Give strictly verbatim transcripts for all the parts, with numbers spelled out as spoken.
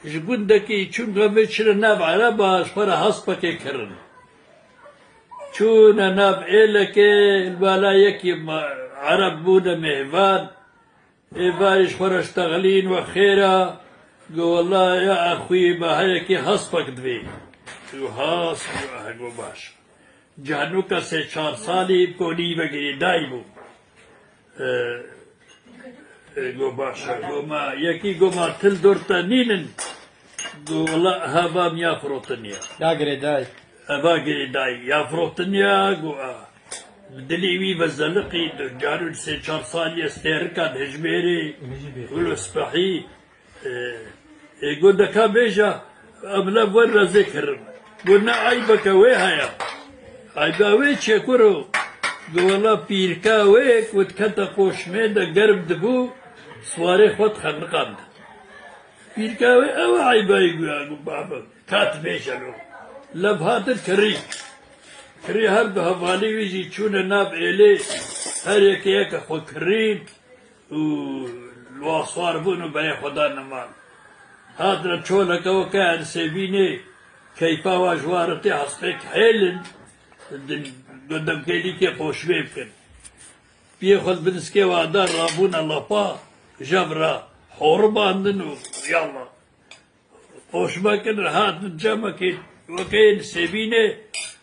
Ji gundekî çûn ve vê çire nav Ereba ji xwe re hespekê kirin. Çûne nav êlekê, li bala yekî ma-, Ereb bûne mêvan. Êvarî ji xwe re ştexilîn we xêr e, got, "Wela ya exwî me heyekî hespek divê." Got, "Hesp?" Got, "Eh, got baş." Cihanoka sê çar salî bi konî ve girêdayî bû. E, e, got, "Baş e." Got, "Ma yekî got ma til dor te nînin?" Got, "Wela heva min ya firotiniye." Ya girêdayî. Eva girêdayî ya firotiniye, got, "A." Bi dilê wî ve zeliqî, di carû sê çar salî ye stêrika dihijmêrê, wilo spehî. E, e, got, "De ka bêje, em lev wer re zê kirin." Got, "Ne eybeke wê heye." "Eyba wê çi ye kuro?" Got, "Wela pîrka wê ku dikete qoşmê de germ dibû, siwarê xwe dixeniqand." "Pîrka wê ew e eyba wê?" Got, "Got, baba, ka tu bêje lo." Lev hatin kirî. Kirî her du hevalî wî jî çûne nav êlê, her yekê yeke xwe kirîn. û li wa siwar bûn û berê xwe dan niman. Hatine çoleke weke ensêbînê, keyfa wa ji wa re tê hespêk hêlin, di, di demkêlîkê qoşmê bikin. Piyê xwe di bin skê wa da rabûne lapa, jev re horibandin û yalla. Qoşmekir hatin cemekê weke yên sêbînê,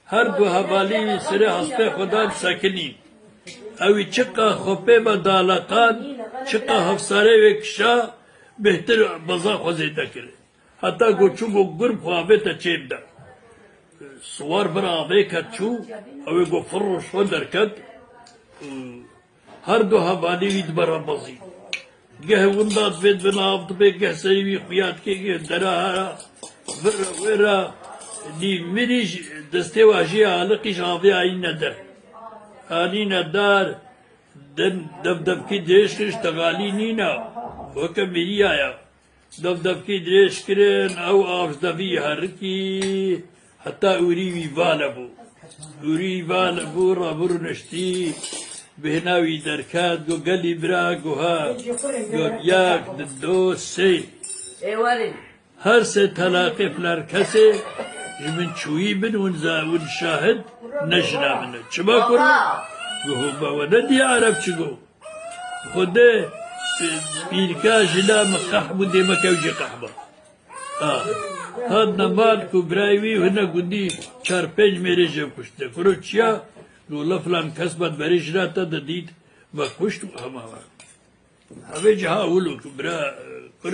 her du hevalî wî serê hespê xwe dan sekinî. Ewî çiqa xwe pê ve daleqan, çiqa hevsarê wê kişa, bêhtir beza xwe zêde kir. Heta ku çûbû gur bi xwe avête çêb de. Siwar vir avê ket çû, ew ê ku firro ji xwe derket. Her du hevalê wî dibe re bezî. Geh winda dibê dibe nav dibê, geh serê wî xuya dike, geh dera hera. Vir re wê re dî mirî jî destê wa jê aliqî ji avê anîne der. Anîne dar, dem, devdevkî dirêj kir, ji texalî nîne. Weke miriya ya. Devdevkî dirêj kirin, ew av ji devî herikî, heta ûrî wî vale bû. Ûrî vale bû, rabû rûniştî, bêhna wî derket, got, "Gelî bira?" Got, "Ha." Got, "Yek, di, do, sê." Ê werin. "Her sê telaqê filan kesê ji min çûyî bin, hûn za-, hûn şahid ne jina min e." "Çima kuro?" Got, "Hoba we nedî Ereb çi got?" Xwedê, e, pîrka jina min qeh bû, dê me kew jê qeh ba. Ha. Hat nemal ku birayê wî hine gundî çar pênc mêrê jê kuştine. Kuro çiya? Lo la filan kes me berê jina te de dît, me kuşt û hema we. Hevê ciha wilo ku bira, e, kur